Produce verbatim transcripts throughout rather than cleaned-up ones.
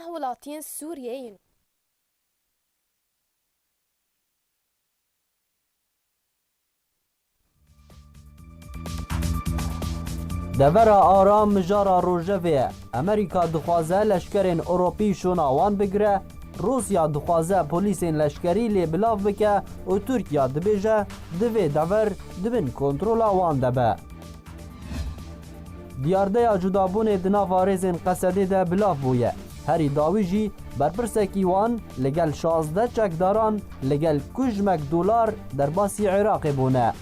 welatiyên Sûriyê yên. Devera Aram mijara rojevê ye. Amerîka dixwaze leşkerên Ewropî şûna wan bigire, Rûsya dixwaze polîsên leşkerî lê bilav bike û Tirkiye dibêje, di vê dever di bin kontrola wan de be. Diyardeya cudabûnê di nava rêzên Qesedê de bilav bûye. Herî dawî jî berpirsekî wan li gel şazdeh çekdaran li gel kujmek dolar derbasî Iraqê bûne.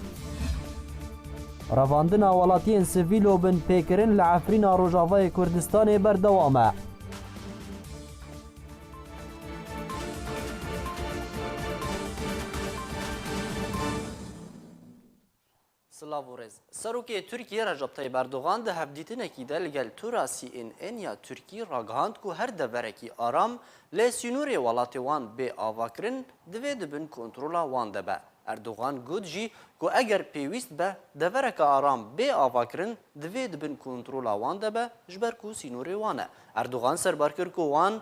Revandina welatiyên sivîl û binpêkirin li Efrîna Rojavayê Kurdistanê berdewam e. Silav û rêz. Serokê Tirkiyê Recep Tayyip Erdogan di hevdîtinekî de li gel tura C N N ya Tirkî ragihand ku her deverekî aram lê sînorê welatê wan bê avakirin, divê di bin kontrola wan de be. Erdogan got jî ku eger pêwîst be devereke aram bê avakirin, divê di bin kontrola wan de be, ji ber ku sînorê wan e. Erdogan serbar kir ku wan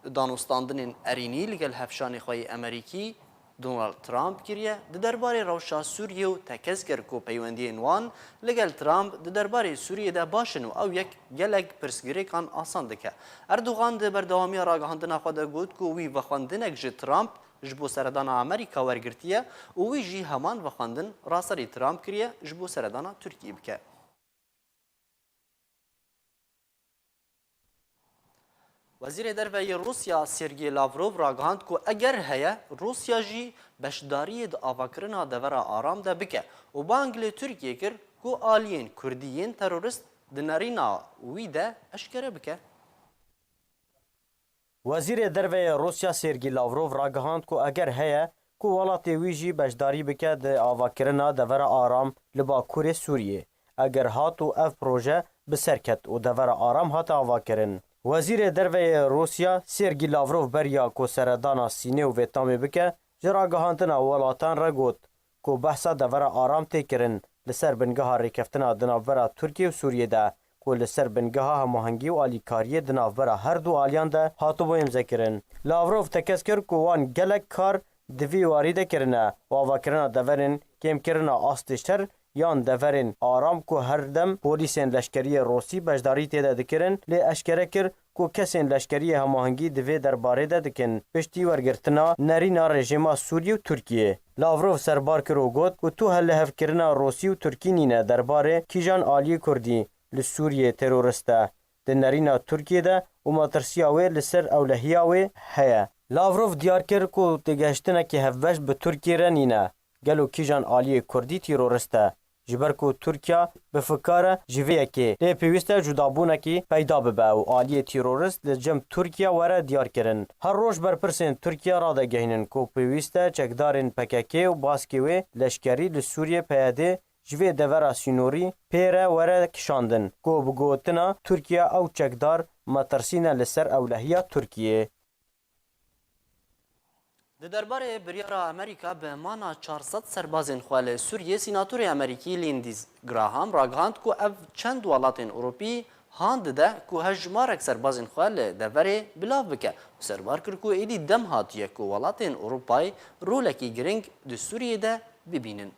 danûstandinên erênî li gel hevşanê xwe yê Amerîkî Donald Trump kiriye, di derbarê rewşa Sûriyê û tekez kir ku peywendiyên wan li gel Trump di derbarê Sûriyê de baş in û ew yek gelek pirsgirêkan asan dike. Erdogan di berdewamiya ragihandina xwe de got ku wî vexwendinek ji Trump ji bo seredana Amerîka wergirtiye û wî jî heman vexwendin raserî Trump kiriye ji bo seredana Tirkiyê bike. Wezîrê Derve yê Rûsya Sergey Lavrov ragihand ku eger heye, Rûsya jî beşdariyê di avakirina devera aram de bike û bang li Tirkiyê kir ku aliyên Kurdî yên terorist di nerîna wî de eşkere bike. Wezîrê Derve yê Rûsya Sergey Lavrov ragihand ku eger heye ku welatê wî jî beşdarî bike di avakirina devera aram li Bakurê Sûriyê, eger hat û ev proje bi ser ket û devera aram hate avakirin. Wezîrê Derve yê Rûsya Sergey Lavrov beriya ku seredana Sînê û Vêtamê bike, ji ragihandina welatan re got, ku behsa devera aram tê kirin li ser bingeha rêkeftina di navbera Tirkiye û Sûriyê de, ku li ser bingeha hemahengî û alîkariyê di navbera her du aliyan de hatibû îmzekirin. Lavrov tekez kir ku wan gelek kar di vî warî de kirine û avakirina deverên kêmkirina astê şer yan deverên aram ku her dem polîsên leşkeriyê Rûsî beşdarî tê de dikirin, lê eşkere kir ku kesên leşkeriyê hemahengî di vê derbarê de dikin, piştî wergirtina nerîna rejîma Sûriyê û Tirkiyê. Lavrov serbar kir û got ku tu helihevkirina Rûsî û Tirkî nîne derbarê kîjan aliyê Kurdî li Sûriyê terorist e di nerîna Tirkiyê de û metirsiya wê li ser ewlehiya wê heye. Lavrov diyar kir ku têgehiştinekî hevbeş bi Tirkiyê re nîne, gelo kîjan aliyê Kurdî terorist e? Ji ber ku Tirkiye bi fikar e ji vê yekê, lê pêwîst e cudabûnekî peyda bibe û aliyê terorist li cem Tirkiye were diyarkirin. Her roj berpirsên Tirkiye radegehînin ku pêwîst e çekdarên P K K û baskê wê leşkerî li Sûriyê P Y D ji vê devera sînorî pê re were kişandin ku bi gotina Tirkiye ew çekdar metirsî ne li ser ewlehiya Tirkiyê. Di derbarê biryara Amerîka bi mana çar sed serbazên xwe li Sûriyê, sînatorê Amerîkî Lindsey Graham ragihand ku ev çend welatên Ewropî han dide ku hejmarek serbazên xwe li deverê bilav bike û serbar kir ku êdî dem hatiye ku welatên Ewropayê rolekî giring di Sûriyê de bibînin.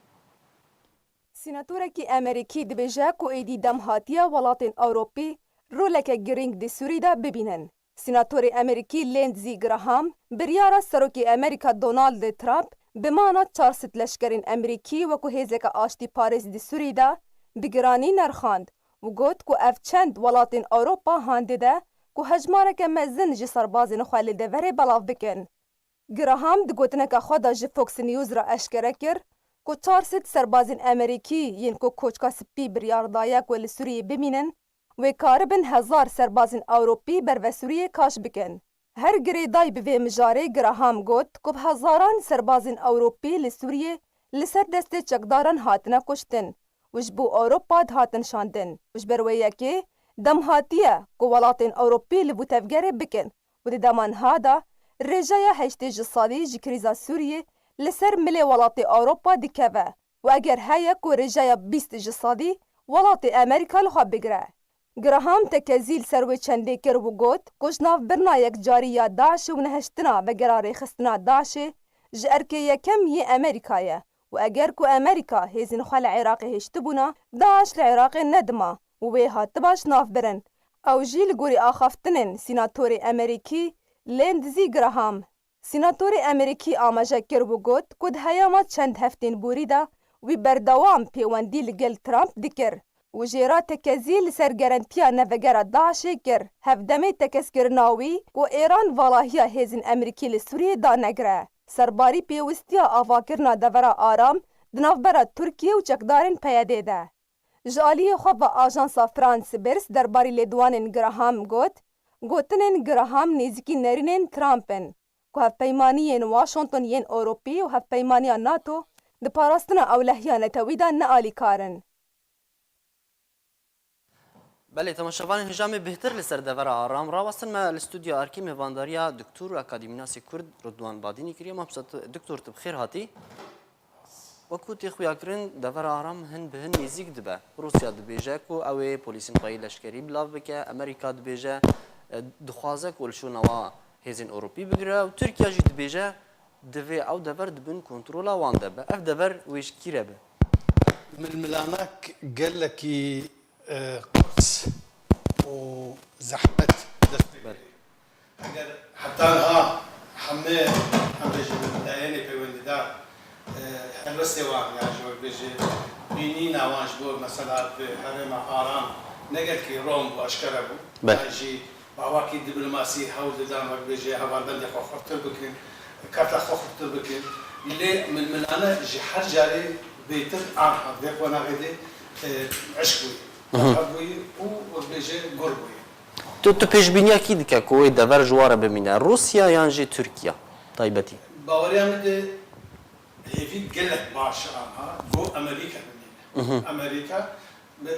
Sînatorekî Amerîkî dibêje ku êdî dem hatiye welatên Ewropî roleke giring di Sûrî de bibînin. Sînatorê Amerîkî Lindsey Graham biryara Serokê Amerîka Donald Trump bi mana çar sed leşkerên Amerîkî wekû hêzeke aştîparêz di Sûrî de bi giranî nerxand û got ku ev çend welatên Ewropa han dide ku hejmareke mezin ji serbazên xwe li deverê belav bikin. Graham di gotineke xwe de ji Fox News re eşkere kir ku çar sed serbazên Amerîkî yên ku Koçka Spî biryar daye ku li Sûriyê bimînin, wê karibin hezar serbazên Ewropî berve Sûriyê kaş bikin. Her girêdayî bi vê mijarê Graham got ku bi hezaran serbazên Ewropî li Sûriyê li ser destê çekdaran hatine kuştin û ji bo Ewropa dihatin şandin û ji ber wê yekê dem hatiye ku welatên Ewropî li vû tevgerê bikin û di dema niha de rêjeya heştê ji sedî ji krîza Sûriyê li ser milê welatê Ewropa dikeve û eger heye ku rêjeya bîst ji sedî welatê Amerîka li xwe bigire. Graham tekezî li ser wê çendê kir û got ku ji navbirina yekcarî ya DAIŞê û nehiştina vegera rêxistina DAIŞê ji erkê yekem yê Amerîka ye û eger ku Amerîka hêzên xwe li Iraqê hiştibûna, DAIŞ li Iraqê nedima û wê hatiba ji nav birin. Ew jî li gorî axaftinên sînatorê Amerîkî Lindsey Graham, Sînatorê Amerîkî amaje kir û got ku di heyama çend heftên borî de wî berdewam pêwendî li gel Trump dikir û jê re tekezî li ser gerentiya nevegera DAIŞê kir, hevdemê tekez kirina wî ku Êran valahiya hêzên Amerîkî li Sûriyê danegire. Serbarî pêwistiya avakirina devera aram di navbera Tirkiye û çekdarên P Y D'ê de. Ji aliyê xwe ve ajansa France Press derbarî lêdwanên Graham got, Gotinên Graham nêzîkî nerînên Trump in, ku hevpeymaniyên Washington yên Ewropî û hevpeymaniya NATO di parastina ewlehiya netewî de ne alîkar in. Belê, temaşevanên hêja me bêhtir li ser devera aram rawestin. Me li stûdyoya erkî mêvandariya Doktor û Akademînasê Kurd Ridwan Badînî kiriye. Mamoste Doktor, tu bi xêr hatî. Wekî tê xuyakirin, devera aram hin bi hin nêzîk dibe. Rûsya dibêje ku ew ê polîsên xwe yê leşkerî bilav bike, Amerîka dibêje, e, dixwaze ku li şûna wa hêzên Ewropî bigire û Tirkiye jî dibêje divê ew dever di bin kontrola wan de be. Ev dever wê ji kî re be? Milmilana gelekî e, qurs û zehmet dest pê Belê. Eger heta niha hemî, em bêjin, layînê pêwendîdar, e, helwestê wan, yan jî wek bêjî bînîna wan ji bo mesela bi herêma aram ne gelkî ron bû, eşkere bû. Belê. Yan jî bi awakî diplomasî hewl didan, wek bêjî hevalbendê xwe xurtir bikin, karta xwe xurtir bikin. Lê milmilane ji her carê bêtir anha vê qonaxê de, e, eşk bûyî. Hı hı. Hebûyî û wek bêje gur bûyî. Tu, tu pêşbîniya kî dike ku wê dever ji wan re bimîne? Rûsya yan jî Tirkiye taybetî? Baweriya min de hêvî gelek baş anha ku Amerîka bimîne. Hı hı. Amerîka,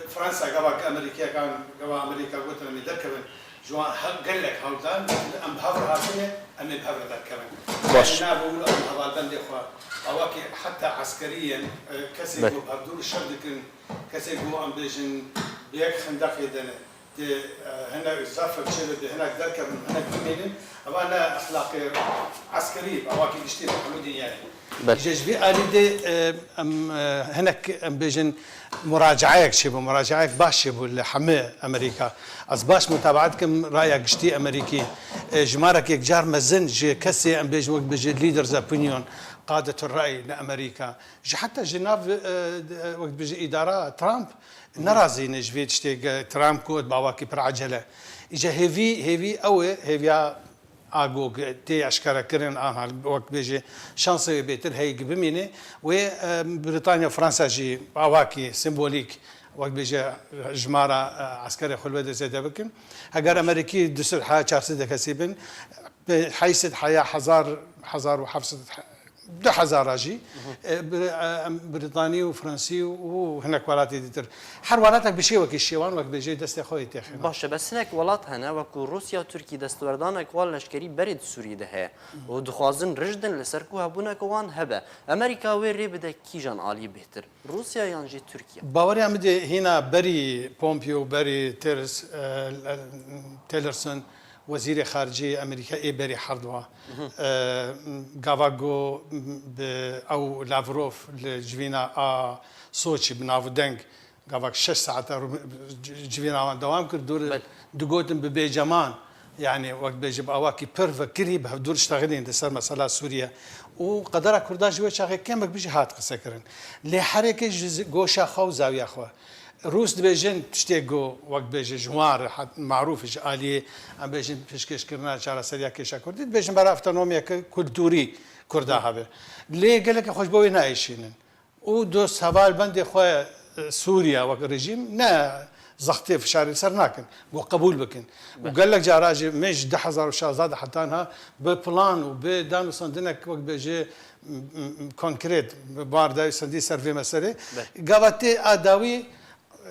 Fransa gava ki Amerîkiyekan, gava Amerîka gotin em ê derkevin, ji wan he-, gelek hewldan, em bi hev re hatine, em ê bi hev re derkevin. Baş. Yani nabe wilo em hevalbendê xwe, awa ki heta eskerî yên, e, kesê Belê. Ku bi hevdû re şer dikin, kesê ku em bêjin bi yek xindaqê de ne, di, e, hinek zafek çêbe de hinek derkevin, hinek bimînin, eva ne exlaqê eskerî, eva ki giştî bi hemû dinyayê. Belê. Ji, ji vî alî de, e, em, e, hinek, em bêjin, muracaeyek çêbû, muracaeyek baş çêbû li hemî Amerîka. Ez baş mutabaet dikim raya giştî Amerîkî. E, jimarek yekcar mezin ji kesê, em bêjin, wek bêjin leaders of opinion, qadetur ray li Amerîka. Ji heta ji nav, e, e, wek bêjin îdara Trump, nerazî ne ji vê tiştê ke Trump got bi awakî pir ecele. Îca hêvî, hêvî ew e, hêviya a ku tê eşkerekirin, anha wek bêjî şansê wê bêtir heye ki bimîne. Wê, e, Britanya, Fransa jî bi awakî sembolîk, wek bêje jimara, e, eskerê xwe li wê de zêde bikin. Heger Amerîkî du sed heya çar sed kesî bin, bi heyşt sed heya hezar, hezar û heft sed, du hezar jî, e, Bri-, e, em Brîtanî û Fransî û hinek welatê dîtir. Her welatek bi şêwekî şêwan wek bêjê destê xwe yê têxîne. Baş e, bes hinek welat hene, wekû Rûsya û Tirkî destwerdanek wan leşkerî berê di Sûriyê de heye û dixwazin rijdin li ser ku hebûneke wan hebe. Amerîka wê rê bide kîjan aliyê bêhtir? Rûsya yan jî Tirkiye? Baweriya min de hîna berî Pompeo, berî Tillerson, e, Tillerson, Wezîrê Xaricê yê Amerîka ê berî herduwa. Mhm. E, gava got bi ew Lavrov li civîna a Soçî bi navûdeng gavak şeş saete rû-, civîna wan dewam kir. Dûr Belê. Digotin bi bêceman, yanî wek bêje bi awakî pir vekirî bi hevdûr ştexilîn li ser mesela Sûriye. Û qedera Kurda ji wê çaxê kêmek bijî hat qisekirin. Lê herêkê ji zi-, goşa xwe û zawiya xwe. Rûs dibêjin tiştê ku wek bêje ji wan re hat-, marûf ji aliyê, em bêjin pêşkêşkirina çareseriya kêşa Kurdî, dibêjin bera avtonomiyeke kulturî Kurda hebe. Lê geleke xwe ji bo wê naêşînin. Û dost heval bendê xwe, e, Sûriye wek rejîm ne zextê fişarê li ser nakin. Ku qebûl bikin. Û Be. Gelek cara jî me ji du hezar û şazda de heta niha bi plan û bi danûstandinek wek bêje, m-, m-, konkret bi bar dayî sendî ser vê meselê. Be. Gava tê a dawî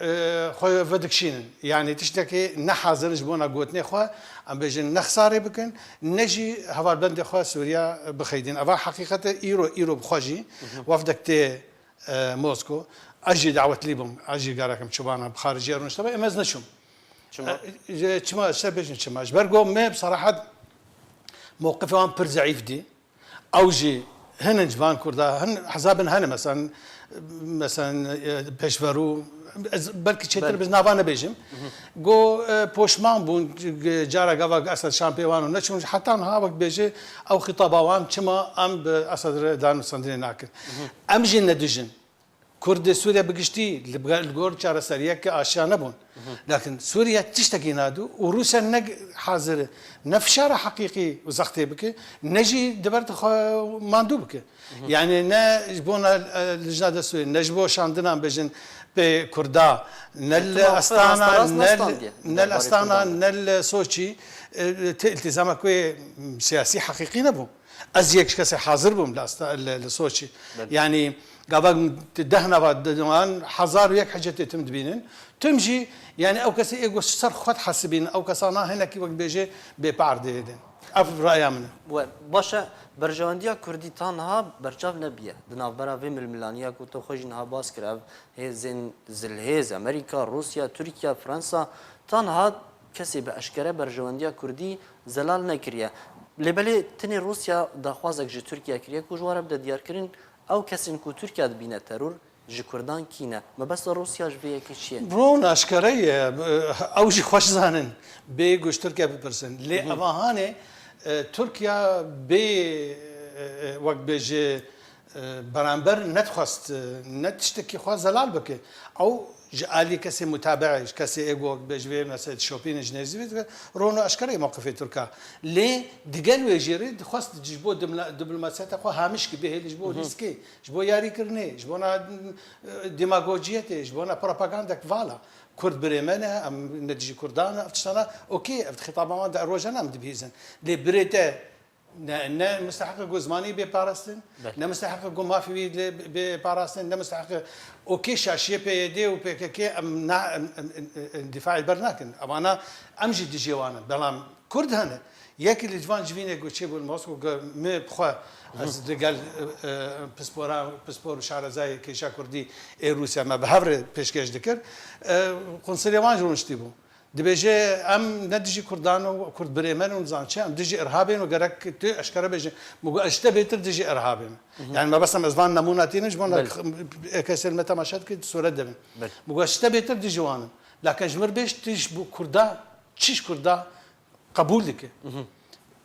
e, xwe vedikişînin. Yanî tiştekê ne hazir in ji bona gotinê xwe, em bêjin ne xisarê bikin, ne jî hevalbendê xwe Sûriya bixeydîn. Eva heqîqet e, îro, îro bi xwe jî Mhm. wefdek tê, e, Mosko. Ez jî dawetlî bûm, ez jî gerek im çûbana bi xaricî rûniştebe, em ez neçûm. Çima? E, ji, çima, ji te bêjin çima? Ji ber ku me bi serahet mewqifê wan pir zeîf dî. Ew jî hinin ji van Kurda, hin hezabin hene, mesela, mesela, e, Pêşverû, ez belkî çêtir Belê. bi nava nebêjim. Go, e, poşman bûn, g-, cara gava Esed şan pê wan û neçûn, heta niha wek bêje ew xitaba wan, çima em bi Esed re dan û sendinê nakin. Em jî nedijin. Kurd ê Sûriye bi giştî li, li gor çareseriyeke aşiya nebûn. Lakin Sûriye tiştekî nadu û Rûsya ne hazir e, ne fişara heqîqî û zextê bike, ne jî di ber xwe mandû bike. Yani ne ji bona, e, Lijna Destûrê, ne ji bo şandinan bêjin pê Kurda, ne li Astana, ne li, ne li Astana, ne li Soçî, e, te-, îltîzamek wê siyasî heqîqî nebû. Ez yek kesê hazir bûm li Asta-, li, li Soçî. Belê. Yani, gava deh nava di wan hezar û yek hicetê tim dibînin. Tim jî, yani, ew kesê ê ku ser xwe dihesibînin, ew kesana hinekî wek bêjê bêpar dihêdin. Ev raya min e. We, baş e, berjewendiya Kurdî ta niha berçav nebiye. Di navbera vê milmilaniya ku tu xwe jî niha bas kir, ev hêzên zilhêz, Amerîka, Rûsya, Tirkiye, Fransa, ta niha kesê bi eşkere berjewendiya Kurdî zelal nekiriye. Lê belê tenê Rûsya daxwazek ji Tirkiye kiriye ku ji we re bide diyarkirin, ew kesên ku Tirkiye dibîne teror ji Kurdan kî ne? Mebesta Rûsya ji vê yekê çi ye? Ron eşkere ye. Ew jî xweş zanin. Bê ku ji Tirkiye bipirsin. Lê evahanê, e, Tirkiye bê, e, e, wek bêje, e, beramber nedixwest, e, ne tiştekî xwe zelal bike. Ew ji alî kesê mutabe'ê, ji kesê ê ku wek bêje vê mesela dişopîne ji nêzî vê dike, ron û eşkere ye mewqifê Tirka. Lê digel wê jî rê dixwest ji bo dimla-, diplomasiyeta xwe hamişkî bihêle ji bo rîskê, ji bo yarîkirinê, ji bona, e, demagojiyetê, ji bona propagandek vala. Kurd birê me ne, em ne dijî Kurdan, ev tiştana, okey, ev xitaba wan di rojane em dibihîzin. Lê birê te ne, ne misteheq e ku zimanî bê parastin, Belê. ne misteheq e ku mafê wî lê bê parastin, ne misteheq e, okey, şaşiyê P Y D û P K K em na, em, em, em, em dîfaê ber nakin. Evana em jî dijê wan in. Belam Kurd hene. Yekî li civan civînê ku çêbû li Moskow ku me bi xwe, ez digel, e, e, pispora, pispor û şarezayê kêşa Kurdî ê Rûsya me bi hev re pêşkêş dikir. E, konsilê wan jî rûniştî bû. Dibêje, em ne dijî Kurdan û Kurd birê me ne û nizam çi, em dijî irhabê ne û gerek tu eşkere bêje. Min got, ez ji te bêtir dijî irhabê me. Yani me bes em ez van nemûna tînin ji bona Belê. ê kesê li me temaşe dike, sûret dibin. Belê. Min got, ez ji te bêtir dijî wan im. Lakin ji mir bêj, tu ji bo Kurda, çi ji Kurda qebûl dike?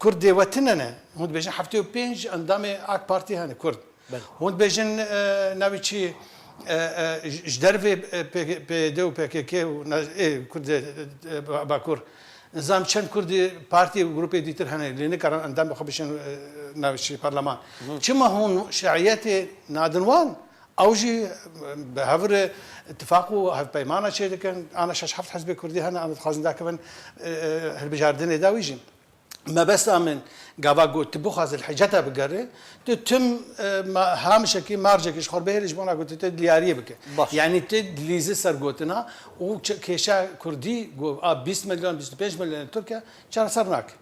Kurdê we tune ne. Hûn dibêjin heftê û pênc endamê AK Partî hene Kurd. Belê. Hûn dibêjin, e, navê çi, e, e, ji, ji dervê, e, P K P, P Y D û P K K û na-, ê, Kurdê, e, Ba-, Bakur. Nizam çend Kurdî partî û grûpê dîtir hene. Lê nikarin endamê xwe bişên, e, navê çi parleman. Çima hûn şaiyetê nadin wan? Ew jî, e, bi hev re îtifaq û hevpeymana çêdikin. Ana şeş heft hizbê Kurdî hene, ana dixwazin dakevin, e, e, hilbijardinê dawî jî. Mebesta min, gava got, tu bixwazî li hiceta bigere, tu tim, e, ma-, hamişekî, marjekî ji xwe bihêle ji bona ku tu te diyariyê bike. Baş. Yani tu dilîzî ser gotina û ç-, kêşa Kurdî ku a bîst milyon, bîst û pênc milyon Tirkiye çareser nake.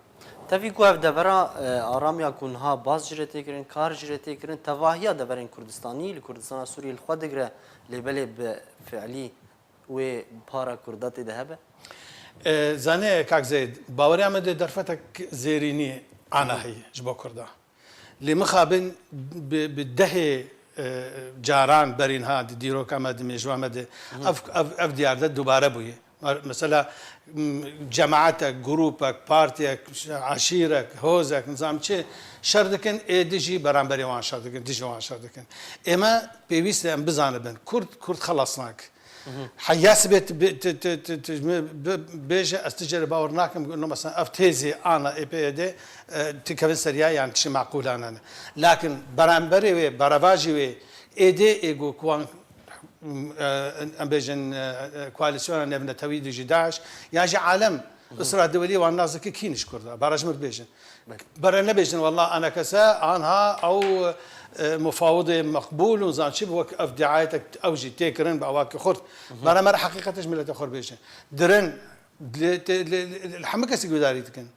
Tevî ku ev devera, e, aramiya ku niha bas jî re tê kirin, kar jî re tê kirin, tevahiya deverên Kurdistanî li Kurdistana Sûriyê li xwe digire, lê belê bi fiilî wê para Kurda tê de hebe? E, zanê, kak Zeyd, baweriya me de derfetek zêrînî ana heye ji bo Kurda. Lê mixabin bi, bi dehê, e, caran berînha di dîroka me, di mêjwa me de ev, ev, ev diyar de dubare bûye. Mar-, mesela, m, cemaetek, grûpek, partiyek, eşîrek, hozek, nizam çi şer dikin, ê dijî beramberê wan şer dikin, dijî wan şer dikin. Ême pêwîst e em bizanibin, Kurd, Kurd xelas nake. Heya sibê tu bi-, tu, tu, tu, tu, mi bi-, bêje, ez tu cere bawer nakim, no, mesela, ev têzê ana ê P Y D, e, tu kevin seriya, yan tiştê maqûlane ne. Lakin beramberê wê, berevajî wê, êdê ê ku wan, e, em bêjin, e, e, koalîsyona nêvnetewî dijî DAIŞ, yan jî alem, Îsra Dewelî wan nas dike kî ne ji Kurda, bara ji min bêjin. Belê. Bere nebêjin, wela enekese anha ew, e, mufawidê meqbûl û nizam çi bi wek ev diayetek ew jî tê kirin bi awakî xurt. Bere me re heqîqetê ji mileta xwe bêjin. Dirin, li, li, li, li hemû kesî guhdarî dikin.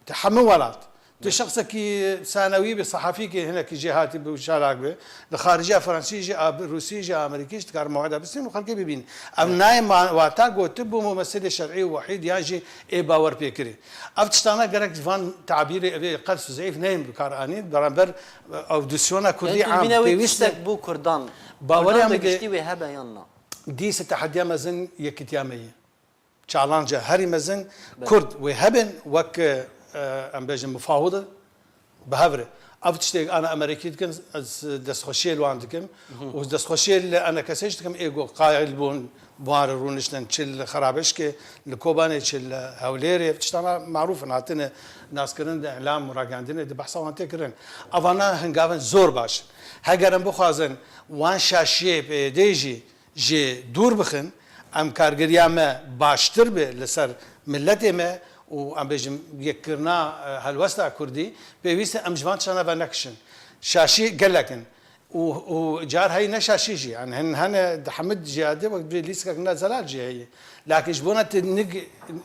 Di hemû welat. Tu şexsekî senewî bi, sehafîkê hinekî jê hatî bi û çalak bi. Li xariciya Fransî jî, a, Rûsî jî, Amerîkî jî dikare mewada bistînin û xelkê bibînin. Ev nayê ma-, wata gotibû mu meselê şer'î û wehîd yan jî ê bawerpêkirî. Ev tiştana gerek van tabîrê evê qels û zeîf neyên bi kar anîn, beramber, e, audisyona kurdî. Yanî tu am dibîne wê pêwîst e. Tiştek bû kurdan. Bawerê Kurdan em bi ê giştî wê hebe yan na? Dîse tehediya mezin yekîtiya me ye. Çalanca herî mezin Belê. Kurd wê hebin wek, e, em bêjin mufawid bi hev re. Ev tiştê ana Amerîkî dikin, ez destxweşiyê li wan dikim û destxweşiyê li enekesê jî dikim, ê ku qayil bûn bi wan re rûniştin, çi li Xerabeşkê, li Kobanê, çi li Hewlêrê, ev tiştana marûf in, hatine naskirin di îlam û ragihandinê di behsa wan tê kirin. Evana hingavin zor baş in. Heger em bixwazin wan şaşiyê pê yê dê jî jê dûr bixin, em kargeriya me baştir be li ser miletê me û em bêjin yekkirina, e, helwesta kurdî, pêwîst e em ji van tiştana venekişin. Şaşî gelek in. Û, û car heyî ne şaşî jî. Yani hin hene di hemî cihadê wek bê lîstikek ne zelal jî heye. Lakin ji bona tu nig,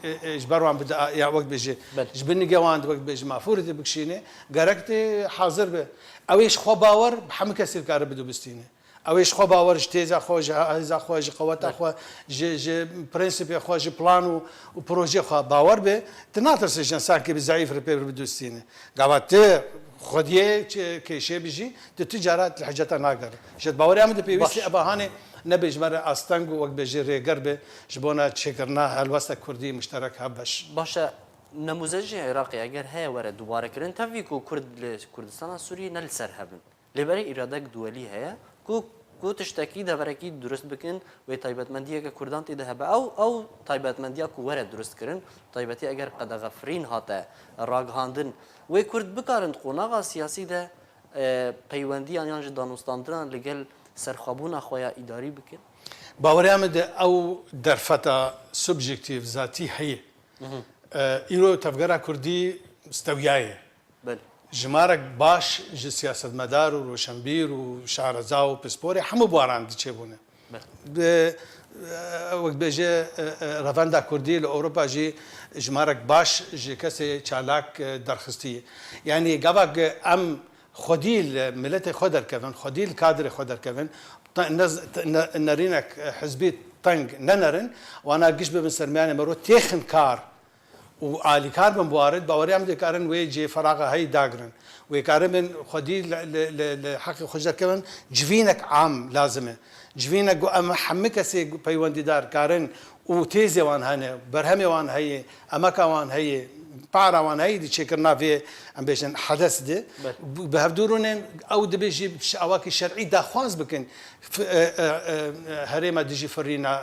e, e, ji ber wan bide, ya wek bêjî, Belê. Ji bin nigê wan wek bêjî mafûrê tu bikişînê, gerek tu hazir be. Ew ê ji xwe bawer bi hemî kesî kare bidu bistîne. Ew ê ji xwe bawer, ji têza xwe, ji hêza xwe, ji qeweta xwe, ji, ji prensîpê xwe, ji plan û, û projeyê xwe bawer be. Tu natirse ji însankî bi zeîf re pê re bidustîne. Gava tu xwediyê çi-, kêşê bijî, tu tu cara li hiceta nagere. Ji bawerê em de pêwîstî Baş. Eva hanê nebe ji me re asteng û wek bêjî rêger be ji bona çêkirina helwesta kurdî muşterek hevbeş. Baş e, nemûzecê Iraqê eger heye were dubarekirin, tevî ku Kurd li Kurdistana Sûriyê ne li ser hev in. Lê berê îradek duwelî heye ku, ku tiştekî deverekî durist bikin, wê taybetmendiyeke Kurdan tê de hebe. Ew, ew taybetmendiya ku were durist kirin, taybetî eger qedexefirîn hate ragihandin, wê Kurd bikarin di qonaxa siyasî de, e, peywendiyan yan jî danûstandinan li gel serxwebûna xwe ya îdarî bikin? Bawerê min de ew derfeta subjektîv, zatî heye. Mhm. E, îro tevgera Kurdî stewiyaye. Belê. Jimarek baş ji siyasetmedar û roşenbîr û şareza û pisporê hemû baran diçêbûne. Belê. Bi, e, wek bêje, e, e, revenda Kurdî li Ewropa jî jimarek baş ji kesê çalak, e, derxistiye. Yanî gava ku em xwedî li miletê xwe derkevin, xwedî li kadrê xwe derkevin, te-, ne, ne, nerînek, e, hizbî teng nenerin, wana giş bibin sermiyanê me ro têxin kar. Û alîkar bin bi warid, bawerî em dikarin wê cê feraxa heyî dagirin. Wê karibin xwedî li, li, li, li heqê xwe ji derkevin, civînek am lazim e. Civînek ku em hemî kesê peywendîdar karin û têzê wan hene, berhemê wan heye, emeka wan heye, para wan heye di çêkirina vê, em bêjin, hedes de. Belê. Bi, bi hevdû rûnin, ew dibê jî ji awakî şer'î daxwaz bikin, f-, e, e, e, herêma dijî firîna,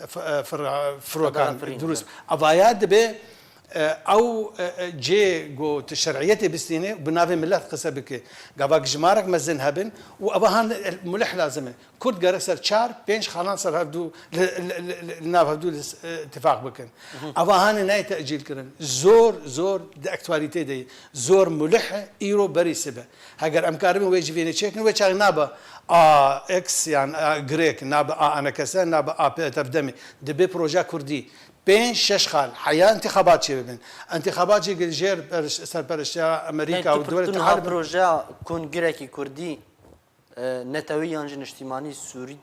f-, e, fir-, firokan, Qedexefirîn, dirûst. Evet. Avaya dibe, e, ew, e, e, cê ku tu şer'iyetê bistînê, bi navê milet qise bike. Gava jimarek mezin hebin û eva han, e, mulih lazim e. Kurd gerek ser çar, pênc xalan ser hevdû, li, li, li, li, li nav hevdû li, e, tifaq bikin. Mhm. Eva hanê nayê tecîl kirin. Zor, zor di aktualîtê de ye. Zor mulih e, îro berî sibe. Heger em karibin wê civînê çêkin, wê çaxê nabe A X yan A Grêk, nabe A N K S, nabe A P T F demê. Dibe proja Kurdî. Pênc, şeş xal, heya întîxabat çêbibin. Întîxabat jî li jêr periş-, serperiştiya Amerîka û dewletê Ereb. Projeya kongrekî Kurdî, e, netewî yan jî niştîmanî Sûrî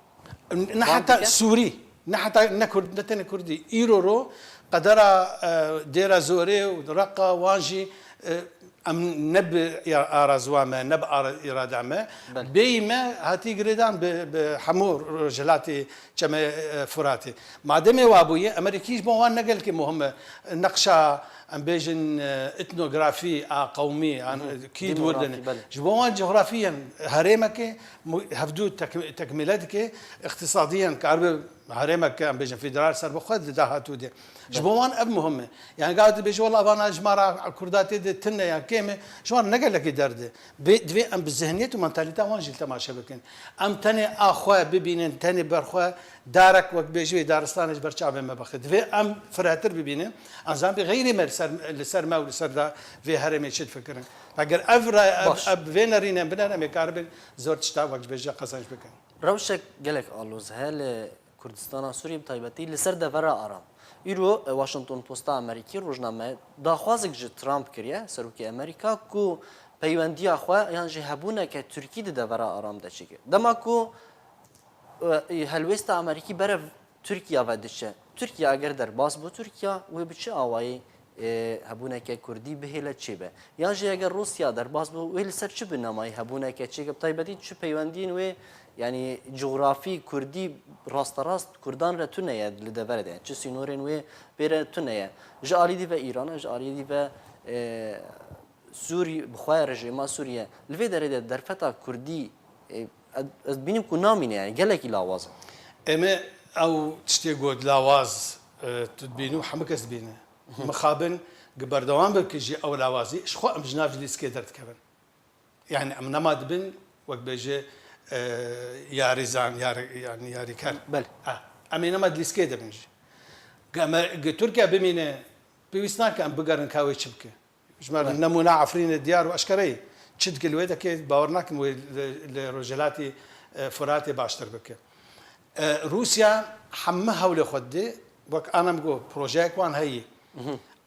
Ne heta Sûrî, ne heta ne Kurd, ne tenê Kurdî. Îro ro qedera, e, Dêra Zorê û Reqa wan jî, e, em ne bi ya-, arazuwa me, ne bi ara-, îrada me. Belê. Bêyî me hatî girêdan bi, bi hemû rojhilatê çemê, e, Furatê. Mademê wa bûye, Amerîkî ji bo wan ne gelkî muhim e. Neqşa, em bêjin, e, etnografî a qewmî, an, Hı hı. Kî di wir de ne. Demografî, belê. Ji bo wan coxrafî yên herêmekê mu-, hevdû tek-, tekmîle dike, îqtisadî yên karibe herêmeke, em bêjin, federal ser bi xwe di dahatû de. Ji bo wan ev muhim e. Yani gava dibêje, wela vana jimara Kurda tê de tune ya kêm e, ji wan ne gelekî derd e. Bê, divê em bi zihniyet û mentalîta wan jî temaşe bikin. Em tenê a xwe bibînin, tenê ber xwe darek wek bêjî wê daristanê ji ber çavê me bixe. Divê em firehtir bibînin. Em zan bi xeyrê me li ser, li ser me û li ser da vê herêmê çi difikirin. Eger ev ra-, ev, Baş. Ev vê nerînên biner, em ê karibin zor tişta wek bêje qezenc bikin. Rewşek gelek aloz heye li Kurdistana Sûriyê, bi taybetî li ser devera Aram. Îro, e, Washington Posta Amerîkî rojname daxwazek ji Trump kiriye, serokê Amerîka, ku peywendiya xwe yan jî hebûneke Tirkî di devera aram de çêke. Dema ku, e, helwêsta Amerîkî berev Tirkiya ve diçe, Tirkiye eger derbas bû Tirkiya, wê bi çi awayî, e, hebûneke Kurdî bihêle çêbe? Yan jî eger Rûsya derbas bû, wê li ser çi binemayî hebûneke çêke? Bi taybetî çi peywendiyên wê, yanî cografî Kurdî rasterast Kurdan re tune ye li devere de. Yanî çi sînorên wê pê re tune ye. Ji alî dî ve Îran e, ji alî dî ve, e, Sûrî-, bi xwe ye rejîma Sûriye. Li vê derê de derfeta Kurdî, e, ez, ez dibînim ku namîne, yanî gelekî lawaz e. Em ê ew tiştê got lawaz, e, tu dibînî û hemû kes dibîne. Mixabin gi berdewam bike jî ew lawazî, ji xwe em ji nav ji lîstikê derdikevin. Yani em nema dibin, wek bêje, e, yarîzan, yar-, yani yarîker. Belê. Ha, em ê nema di lîstikê de bin jî. Ge me, ge Tirkiye bimîne, pêwîst nake em bigerin ka wê çi bike. Ji me re nemûna Efrînê diyar û eşkere ye. Çi dike li wê dike, bawer nakim wê li, li Rojhilatî, e, Firatê baştir bike. E, Rûsya hemû hewlê xwe didê, wek ana min got, projeyek wan heye.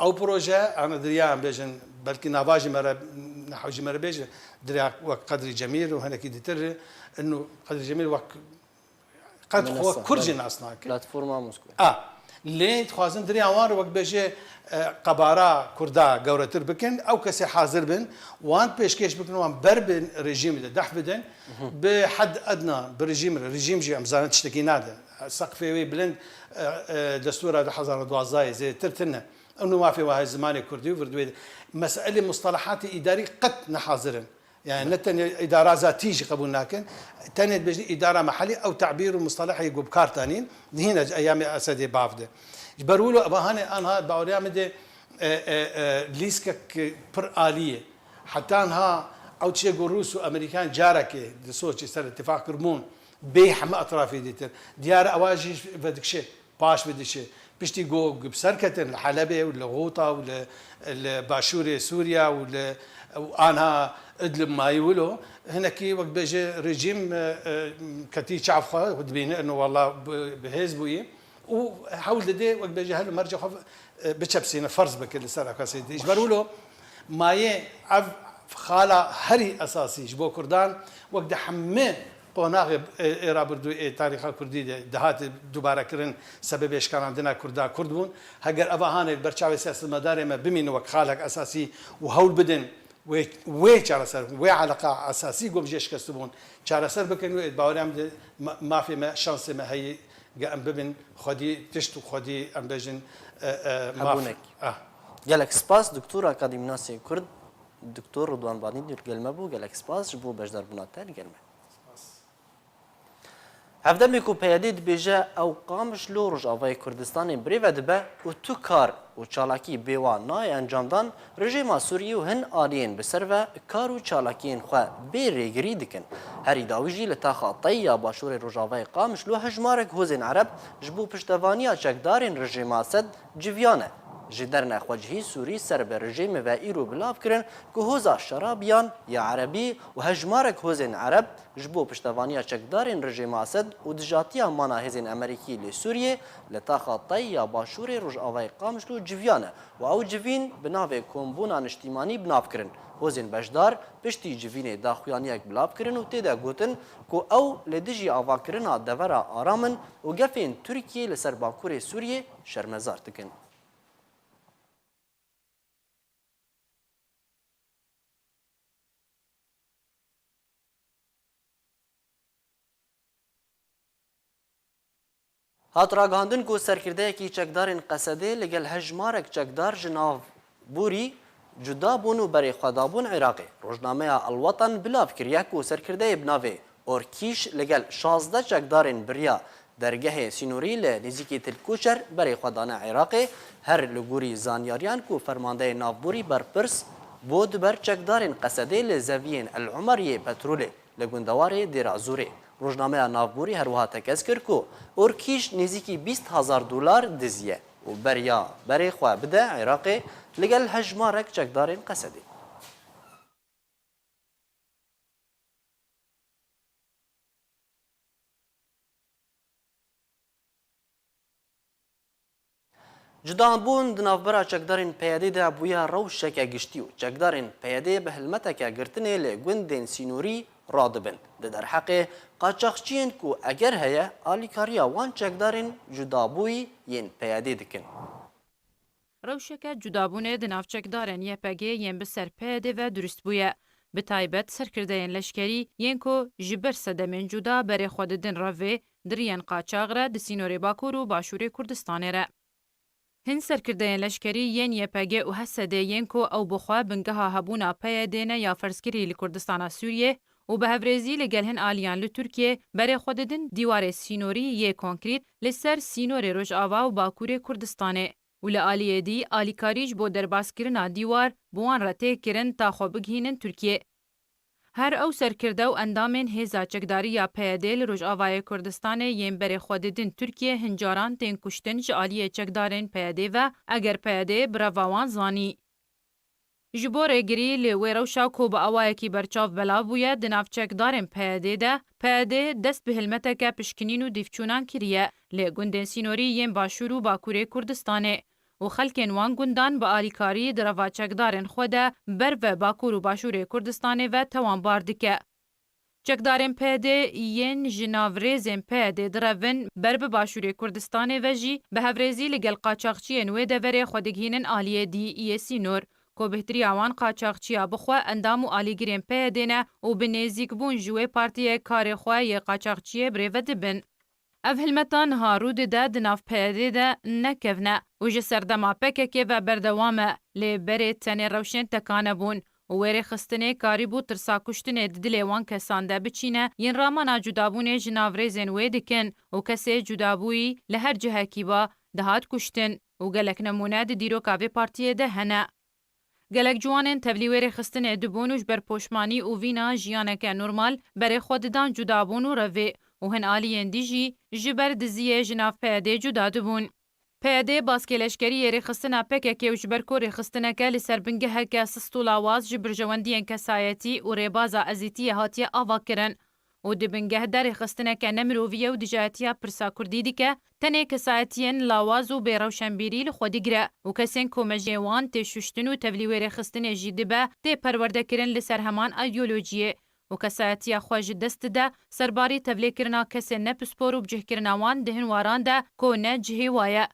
Ew proje, ana diriya em bêjin, belkî nava jî me re, nehew jî me re bêje, diriya wek Qedrî Cemîl û hinekî dîtir, inu Qedrî Cemîl wek qed xwe Kur jî nas nake. Platforma Moskwe. A, lê dixwazin diriya wan re wek bêje, e, qebara Kurda gewretir bikin, ew kesê hazir bin, wan pêşkêş bikin, wan ber bin rejîmê de deh bidin, bi hed edna bi rejîm re, rejîm jî em zanin tiştekî nade. Seqfê wê bilind, e, e, destûra du hezar û duwazdehê zêdetir tune. Eno mafê we heye zimanê kurdî û vir di wê de. Meselê mustalahatê îdarî qet ne hazir in. Yani ne tenê îdara zatî jî qebûl nakin, tenê dibêjin îdara mehelî ew tebîr û mustalahê ku bi kar tanîn, dihîne ji eyamê Esedê bav de. Ji ber wilo ev hanê anha baweriya min de, e, e, e, lîskek pir alî ye. Heta niha ew çiyê ku Rûs û Amerîkan carekê di Soçî ser îtîfaq kiribûn, bê heme etrafê dîtir. Diyar e ewa jî vedikşe, paş vedikşe. Piştî ku bi ser ketin li Helebê û li Xûta û li, li başûrê Sûriya û li, û anha Idlib mayî wilo, hinekî wek bêje rejîm, e, e, ketî çav xwe dibîne, ino wela bi, bi hêz bûyî. Û hewl dide, wek bêje, her mercê xwe, e, biçepsîne, ferz bike li ser ew kesê dî. Ji ber wilo mayê ev xala herî esasî ji bo Kurdan, wek di hemî qonaxê, e, ê rabirdû ê tarîxa Kurdî de dihate dubarekirin, sebebê şikanandina Kurda Kurd bûn. Heger eva hanê li ber çavê siyasetmedarê me bimîne wek xalek esasî û hewl bidin, Wê, wê çareser bikin, wê eleqa esasî ku em jê şikestibûn çareser bikin, wê baweriya min de ma-, mafê me, şansê me heye ge em bibin xwedî tişt û xwedî em bêjin, e, e, maf. Hebûnek. Ah. Gelek spas, Doktor Akademînasê Kurd, Doktor Ridwan Badîn li gel me bû. Gelek spas ji bo beşdarbûna te li gel me. Hevdemê ku P Y D dibêje ew Qamişlo Rojavayê Kurdistanê birêve dibe û tu kar û çalakî bê wan nayê encamdan, rejîma Sûriyê û hin aliyên bi ser ve kar û çalakiyên xwe bê rêgirî dikin. Herî dawî jî li taxa Tey ya başûrê Rojavayê Qamişlo hejmarek hozên Ereb ji bo piştevaniya çekdarên rejîma Esed civiyane. Ji derne xwecihî Sûrî ser bi rejîmê ve îro bilav kirin ku hoza Şerabiyan ya Erebî û hejmarek hozên Ereb ji bo piştevaniya çekdarên rejîma Esed û dijatiya mana hêzên Amerîkî li Sûriyê li taxa Tey ya başûrê rojavayê Qamişlo civiyane û ew civîn bi navê Kombûna Niştîmanî bi nav kirin. Hozên beşdar piştî civînê daxuyaniyek bilav kirin û tê de gotin ku ew li dijî avakirina devera aram in û gefên Tirkiyê li ser bakurê Sûriyê şermezar dikin. Hat ragihandin ku serkirdeyekî çekdarên Qesedê li gel hejmarek çekdar ji nav borî cuda bûn û berê xwe dabûn Iraqê. Rojnameya El Watan bilav kiriye ku serkirdeyê bi navê Orkîş li gel şazdeh çekdarên biriya dergehê sînorî li nêzîkî Til Koçer berê xwe dane Iraqê, her li gorî zanyariyan ku fermandeyê navborî berpirs bû di ber çekdarên Qesedê li zeviyên El Umeriyê petrolê li gundewarê Dêra Zûrê. Rojnameya navborî her wiha tekez kir ku Orkîş nêzîkî bîst hezar dolar diziye û beriya berê xwe bide Iraqê li gel hejmarek çekdarên Qesedê. Cudabûn di navbera çekdarên P Y D'ê de bûye rewşeke giştî û çekdarên P Y D'ê bi hilmeteke girtinê li gundên sînorî radibin. Di derheqê qaçaxçiyên ku eger heye alîkariya wan çekdarên cudabûyî yên P Y D'ê dikin. Rewşeke cudabûnê di nav çekdarên Y P G yên bi ser P Y D'ê ve durust bûye. Bi taybet serkirdeyên leşkerî yên ku ji ber sedemên cuda berê xwe didin revê, di riyên qaçax re di sînorê Bakur û Başûrê Kurdistanê re. Hin serkirdeyên leşkerî yên Y P G û H S D'ê yên ku ew bi xwe bingeha hebûna P Y D'ê ne ya ferzkirî li Kurdistana Sûriyê û bi hevrêzî li gel hin aliyan li Tirkiyê berê xwe didin dîwarê sînorî yê konkrît li ser sînorê Rojava û Bakurê Kurdistanê û li aliyê dî alîkarî ji bo derbaskirina dîwar bi wan re tê kirin ta xwe bigihînin Tirkiyê. Her ew serkirde û endamên hêza çekdarî ya P Y D'ê li Rojavayê Kurdistanê yên berê xwe didin Tirkiyê hin caran tên kuştin ji aliyê çekdarên P Y D'ê ve, eger P Y D'ê bi reva wan zanî. Ji bo rêgirî li wê rewşa ku bi awayekî berçav belav bûye di nav çekdarên P Y D'ê de, P Y D'ê dest bi hilmeteke pişkinîn û dîvçûnan kiriye li gundên sînorî yên Başûr û Bakurê Kurdistanê û xelkên wan gundan bi alîkarî di reva çekdarên xwe de ber ve Bakur û Başûrê Kurdistanê ve tewanbar dike. Çekdarên P Y D'ê yên ji nav rêzên P Y D'ê direvin ber bi Başûrê Kurdistanê ve jî bi hevrêzî li gel qaçaxçiyên wê deverê xwe digihînin aliyê dî yê sînor, ku bihteriya wan qaçaxçiya bi xwe endam û alîgirên P Y D'ê ne û bi nêzîkbûn ji wê partiyê karê xwe yê qaçaxçiyê bi rê ve dibin. Ev hilmeta niha rû dide di nav P Y D'ê de ne kevn e û ji serdema P K K ve berdewam e, lê berê tenê rewşên tekane bûn û wê rêxistinê karîbû tirsa kuştinê di dilê wan kesan de biçîne, yên ramana cudabûnê ji nav rêzên wê dikin û kesê cudabûyî li her cihekî ba dihat kuştin û gelek nemûne di dîroka vê partiyê de hene. Gelek ciwanên tevlî wê rêxistinê dibûn û ji ber poşmanî û vîna jiyaneke normal berê xwe didan cudabûn û revê û hin aliyên dî jî ji ber diziyê ji nav P Y D'ê cuda dibûn. P Y D baskê leşkerî yê rêxistina P K K û ji ber ku rêxistineke li ser bingeheke sist û lawaz ji berjewendiyên kesayetî û rêbaza ezîtiyê hatiye avakirin û di bingeh de rêxistineke nemirovî ye û dijayetiya pirsa kurdî dike, tenê kesayetiyên lawaz û bêrewşenbîrî li xwe digire û kesên ku mejiyê wan tê şuştin û tevlî wê rêxistinê jî dibe, tê perwerdekirin li ser heman îdeolojiyê û kesayetiya xwe ji dest dide, serbarî tevlêkirina kesên ne pispor û bicihkirina wan di hin waran de ku ne cihê wa ye.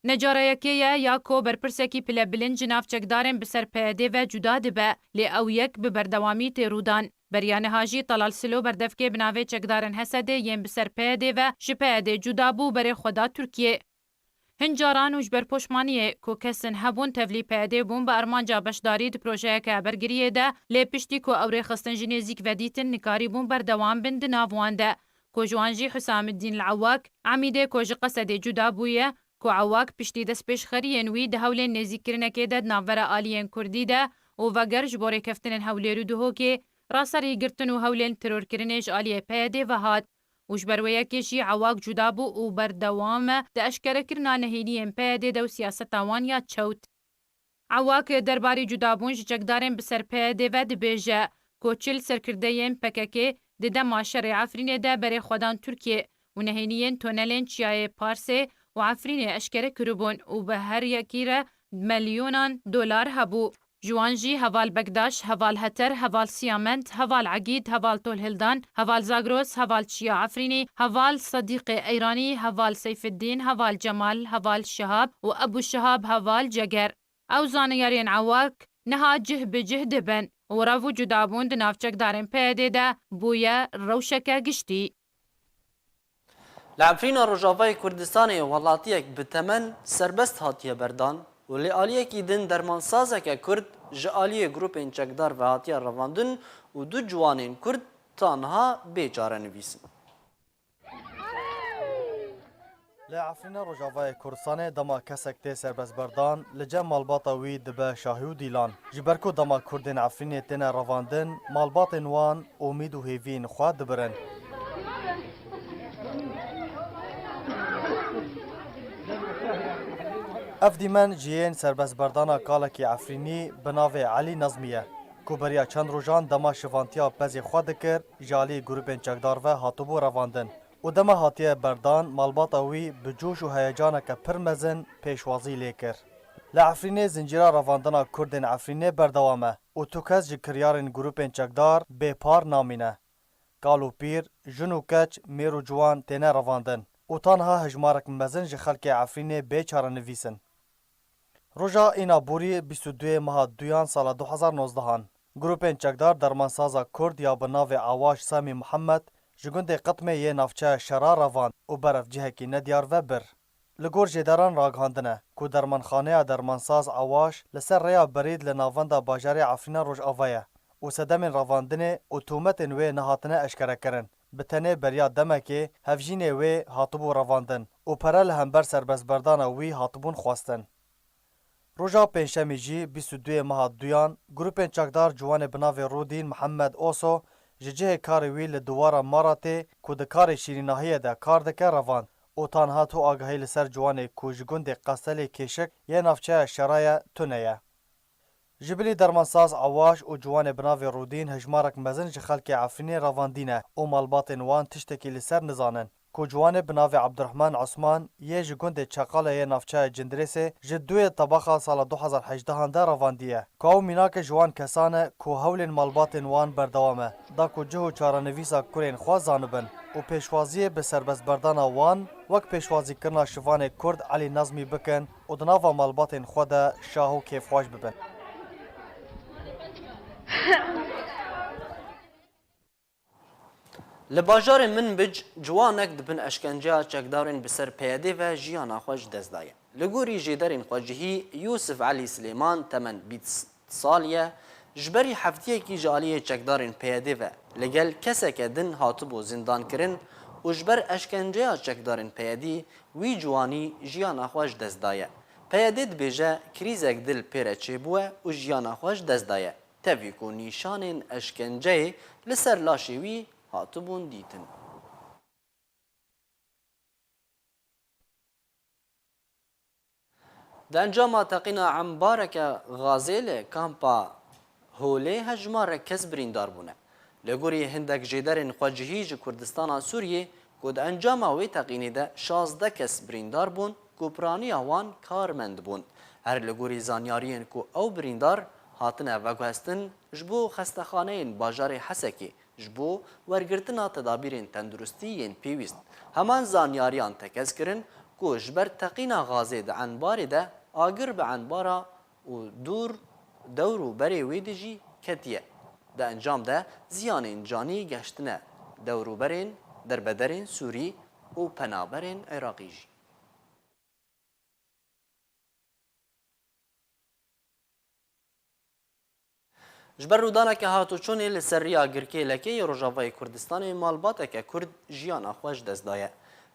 Ne cara yekê ye ya ku berpirsekî pilebilind ji nav çekdarên bi ser P Y D'ê ve cuda dibe, lê ew yek bi berdewamî tê rûdan. Beriya niha jî Talal Silo berdevkê bi navê çekdarên H S D'ê yên bi ser P Y D'ê ve ji P Y D'ê cuda bû berê xwe da Tirkiyê. Hin caran û ji ber poşmaniyê ku kesin hebûn tevlî P Y D'ê bûn bi armanca beşdarî di projeyeke bergiriyê de, lê piştî ku ew rêxistin ji nêzîk vedîtin nikarîbûn berdewam bin di nav wan de. Ku ji wan jî Husamiddîn li Ewak, Emîdê ku ji Qesedê cuda bûye, ku Ewak piştî destpêşxeriyên wî di hewlên nêzîkkirinekê de di navbera aliyên kurdî de û veger ji bo rêkeftinên Hewlêr û Duhokê, raserî girtin û hewlên terorkirinê ji aliyê P Y D'ê ve hat û ji ber wê yekê jî Ewak cuda bû û berdewam e di eşkerekirina nehêniyên P Y D'ê de û siyaseta wan ya çewt. Ewak derbarê cudabûn ji çekdarên bi ser P Y D'ê ve dibêje ku çil serkirdeyên P K K di dema şerê Efrînê de berê xwe dan Tirkiyê û nehêniyên tunelên Çiyayê Parsê û Efrînê eşkere kiribûn û bi her yekî re melyonan dolar hebû. Ji wan jî heval Bekdaş, heval Heter, heval Siyamend, heval Egîd, heval Tolhildan, heval Zagros, heval Çiya Efrînî, heval Sedîqê Eyranî, heval Seyfiddîn, heval Cemal, heval Şihab û Ebû Şihab, heval Ceger. Ew zaniyariyên Ewak niha cih bi cih dibin û rev û cudabûn di nav çekdarên P Y D'ê de bûye rewşeke giştî. Li Efrîna Rojavayê Kurdistanê welatiyek bi temen serbest hatiye berdan û li aliyekî din dermansazeke Kurd ji aliyê grûpên çekdar ve hatiye revandin û du ciwanên Kurd ta niha bê çarenivîs in. Li Efrîna Rojavayê Kurdistanê dema kesek tê serbestberdan, li cem malbata wî dibe şahî û dîlan. Ji ber ku dema Kurdên Efrînê têne revandin, malbatên wan umîd û hêviyên xwe dibirin. Ev dîmen ji yên serbestberdana kalekî Efrînî bi navê Elî Nezmî ye, ku beriya çend rojan dema şivantiya pezê xwe dikir, ji alî grûpên çekdar ve hatibû revandin. û dema hatiye berdan, malbata wî bi coş û heyecaneke pir mezin pêşwazî lê kir. Li Efrînê zincîra revandina Kurdên Efrînê berdewam e û tu kes ji kiryarên grûpên çekdar bêpar namîne. Kal û pîr, jin û keç, mêr û ciwan têne revandin û tanha hejmarek mezin ji xelkê Efrînê bê çarenivîs in. Roja Îna Borî bîst û duyê meha duyan sala du hezar nozdehan, grûpên çekdar dermansaza Kurd ya bi navê Awaş Samî Muhammed ji gundê Qitmê yê navçeya Şera revand û berev cihekî nediyar ve bir. Li gor jêderan ragihandine ku dermanxaneya dermansaz Awaş li ser rêya Berîd li navenda bajarê Efrîna Rojava ye û sedemên revandinê û tûmetên wê nehatine eşkerekirin. Bi tenê beriya demekê hevjînê wê hatibû revandin û pere li hember serbestberdana wî hatibûn xwestin. Roja Pêncşemê jî bîst û duyê meha duyan, grûpên çekdar ciwanê bi navê Rûdîn Mihemed Oso ji cihê karê wî li Duwara Maratê ku di karê şîrînahiyê de kar dike revand û tanha tu agahî li ser ciwanê ku ji gundê Qestelê Kêşik yê navçeya Şera ye tune ye. Ji bilî dermansaz Awaş û ciwanê bi navê Rûdîn hejmarek mezin ji xelkê Efrînê revandîne û malbatên wan tiştekî li ser nizanin ku ciwanê bi navê Ebdurehman Osman yê ji gundê Çeqale yê navçeya Cindirêsê ji duyê tebaxa sala du hezar hejdehan de revandiye. Ku ew mînake ji wan kesan e ku hewlên malbatên wan berdewam e, da ku cih û çarenivîsa kurên xwe zanibin û pêşwaziyê bi serbestberdana wan wek pêşwazîkirina şivanê Kurd Elî Nezmî bikin û di nava malbatên xwe de şah û kêfxweş bibin. Li bajarê Minbic ciwanek di bin eşkenceya çekdarên bi ser P Y D'ê ve jiyana xwe ji dest daye. Li gorî jêderên xwecihî, Yûsif Elî Silêman temen bîst sal ye, ji berî heftiyekî ji aliyê çekdarên P Y D'ê ve li gel keseke din hatibû zindankirin û ji ber eşkenceya çekdarên P Y D'î wî ciwanî jiyana xwe ji dest daye. P Y D dibêje, krîzek dil pê re çêbûye û jiyana xwe ji dest daye. Tevî ku nîşanên eşkenceyê li ser laşê wî hatibûn dîtin. Di encama teqîna embareke gazê li kampa Holê hejmarek kes birîndar bûne. Li gorî hindek jêderên xwecihî ji Kurdistana Sûriyê ku di encama wê teqînê de şazdeh kes birîndar bûn ku piraniya wan karmend bûn. Her li gorî zanyariyên ku ew birîndar hatine veguhestin, ji bo xestexaneyên bajarê Hesekê ji bo wergirtina tedabîrên tenduristî yên pêwîst. Heman zanyariyan tekez kirin ku ji ber teqîna gazê di enbarê de agir bi enbara û dûr dewr û berê wê de jî ketiye. Di encam de ziyanên canî geştine dewrûberên derbederên Sûrî û penaberên Iraqî jî. Ji ber rûdaneke hatûçûnê li ser riya Girkê Lekê yê Rojavayê Kurdistanê malbateke Kurd jiyana xwe ji dest daye.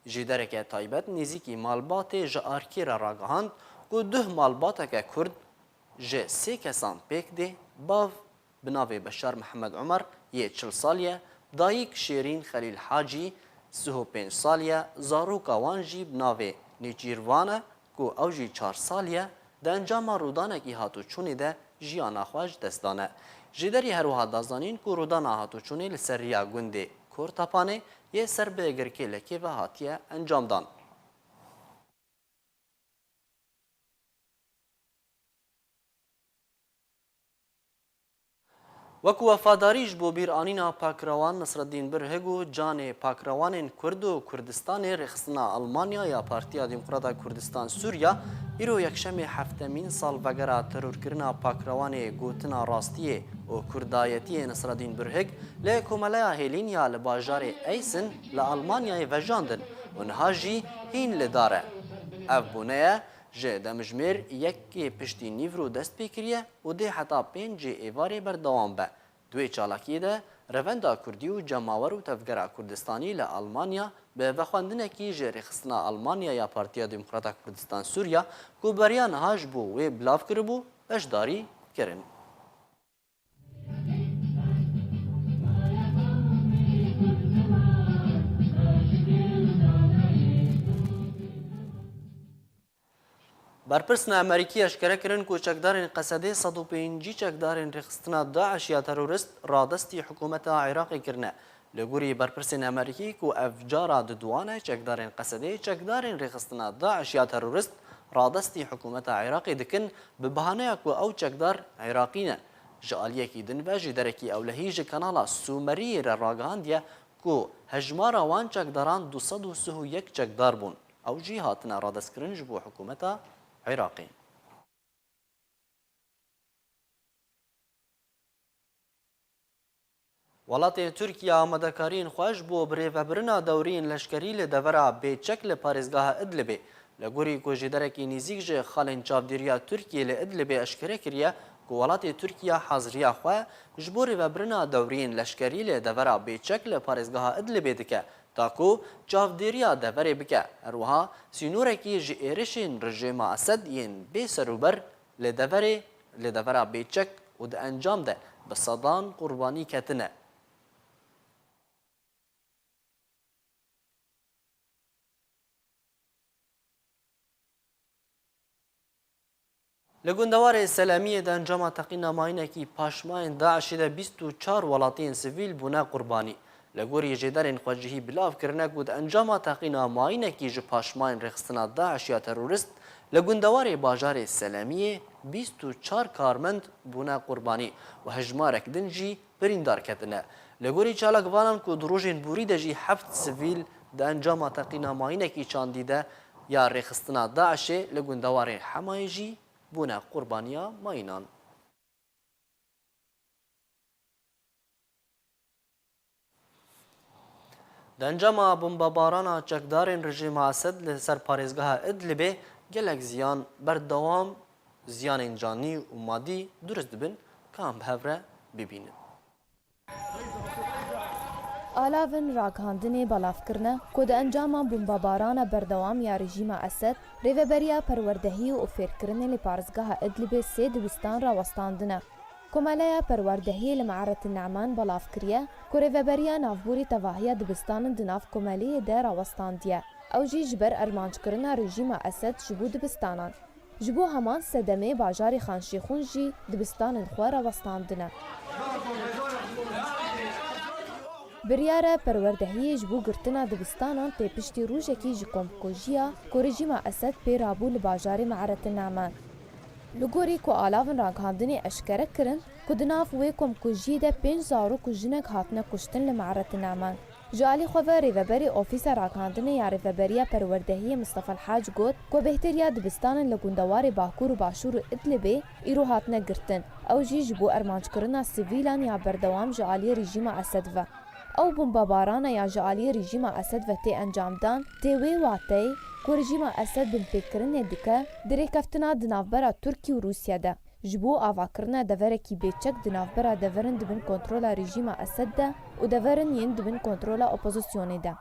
Jêdereke taybet nêzîkî malbatê ji arkê re ragihand ku duh malbateke Kurd ji sê kesan pêk dê, bav bi navê Beşar Mihemed Umer yê çil sal ye, dayik Şêrîn Xelîl Hacî sih û pênc sal ye, zaroka wan jî bi navê Nêçîrvan e ku ew jî çar sal ye, di encama rûdanekî hatûçûnê de jiyana xwe ji dest dane. Jêderî her wiha da zanîn ku rûdana hatûçûnê li ser riya gundê Kortapanê yê ser bi Girkê Lekê ve hatiye encamdan. Wek wefadarî ji bo bîranîna pakrewan Nesreddîn Birhig û canê pakrewanên Kurd û Kurdistanê, rêxistina Almanya ya Partiya Demokrata Kurdistan Sûriya îro yekşemê heftemîn salvegera terorkirina pakrewanê Gotina Rastiyê û Kurdayetiyê Nesreddîn Birhig li Komeleya Hêlîn ya li bajarê Eysên li Almanyayê vejandin û niha jî hîn li dar e. Ev bûne ye ji demjimêr yekê piştî nîvro dest pê kiriye û dê heta pêncê êvarê berdewam be. Di wê çalakiyê de Revenda Kurdî û Cemawer û Tevgera Kurdistanî li Almanya bi vexwendinekî ji Rêxistina Almanya ya Partiya Demokrata Kurdistan Sûriya ku beriya niha ji bo wê bilav kiribû, beşdarî kirin. Berpirsên Amerîkî eşkere kirin ku çekdarên Qesedê sed û pêncî çekdarên rêxistina DAIŞ ya terorîst radestî hikûmeta Iraqê kirine. Li gorî berpirsên Amerîkî ku ev cara diduwan e, çekdarên Qesedê çekdarên rêxistina DAIŞ ya terorîst radestî hikûmeta Iraqê dikin, bi bahaneya ku ew çekdar Iraqî ne. Ji aliyekî din ve jêderekî ewlehî ji kanala Sûmeriyê re ragihandiye ku hejmara wan çekdaran du sed û sih û yek çekdar bûn. Ew jî hatine radestkirin ji bo hikûmeta Iraqê. Welatê Tirkiye amadekariyên xwe ji bo birêvebirina dewriyên leşkerî li devera Bêçek li parêzgeha Idlibê, li gorî ku jêderekî nêzîk ji xalên çavdêriya Tirkiyê li Idlibê eşkere kiriye ku welatê Tirkiye haziriya xwe ji bo rêvebirina dewriyên leşkerî li devera Bêçek li parêzgeha Idlibê dike, ta ku çavdêriya deverê bike. Her wiha sînorekî ji êrişên rejîma Esed yên bê serûber li deverê, li devera Bêçek û di encam de bi sedan qurbanî ketine. Li gundewarê Selemiyê di encama teqîna mayînekî paşmayên DAIŞê de bîst û çar welatiyên sivîl bûne qurbanî. Li gorî jêderên xwecihî bilav kirine ku di encama teqîna mayînekî ji paşmayên rêxistina DAIŞ ya terorîst li gundewarê bajarê Selemiyê bîst û çar karmend bûne qurbanî û hejmarek din jî birîndar ketine. Li gorî çalakvanan ku di rojên borî de jî heft sivîl di encama teqîna mayînekî çandî de ya rêxistina DAIŞê li gundewarê Hemayê jî bûne qurbaniya mayînan. Di encama bombebarana çekdarên rejîma Esed li ser parêzgeha Idlibê gelek ziyan berdewam, ziyanên canî û madî durust dibin, ka em bi hev re bibînin. Alavên ragihandinê belav kirine ku di encama bombebarana berdewam ya rejîma Esed, rêveberiya perwerdehiyê û fêrkirinê li parêzgeha Idlibê sê dibistan rawestandine. Komeleya Perwerdehiyê li Me'eretin Ne'man belav kiriye ku Rêveberiya Navborî tevahiya dibistanan di nav komeliyê de rawestandiye. Ew jî ji ber armanckirina rejîma Esed ji bo dibistanan. Ji bo heman sedemê bajarê Xanşêxûn jî dibistanên xwe rawestandine. Biryara perwerdehiyê ji bo girtina dibistanan tê piştî rojekî ji komkujiya ku rejîma Esed pê rabû li bajarê Me'eretin Ne'man. Li gorî ku alavên ragihandinê eşkere kirin ku di nav wê komkujiyê de pênc zarok û jinek hatine kuştin li Me'eretin Ne'man. Ji alî xwe ve rêveberê Ofîsa Ragihandinê ya Rêveberiya Perwerdehiyê Mistefa Elhac got ku bêhtir ya dibistanan li gundewarê Bakur û Başûr û Idlibê îro hatine girtin. Ew jî ji bo armanckirina sivîlan ya berdewam ji aliyê rejîma Esed ve. Ew bombebarana ya ji aliyê rejîma Esed ve tê encamdan, tê wê wateyê ku rejîma Esed binpêkirinê dike di rêkeftina di navbera Tirkî û Rûsya de, ji bo avakirina deverekî bêçek di navbera deverin di bin kontrola rejîma Esed de û deverin yên di bin kontrola opozisyonê de.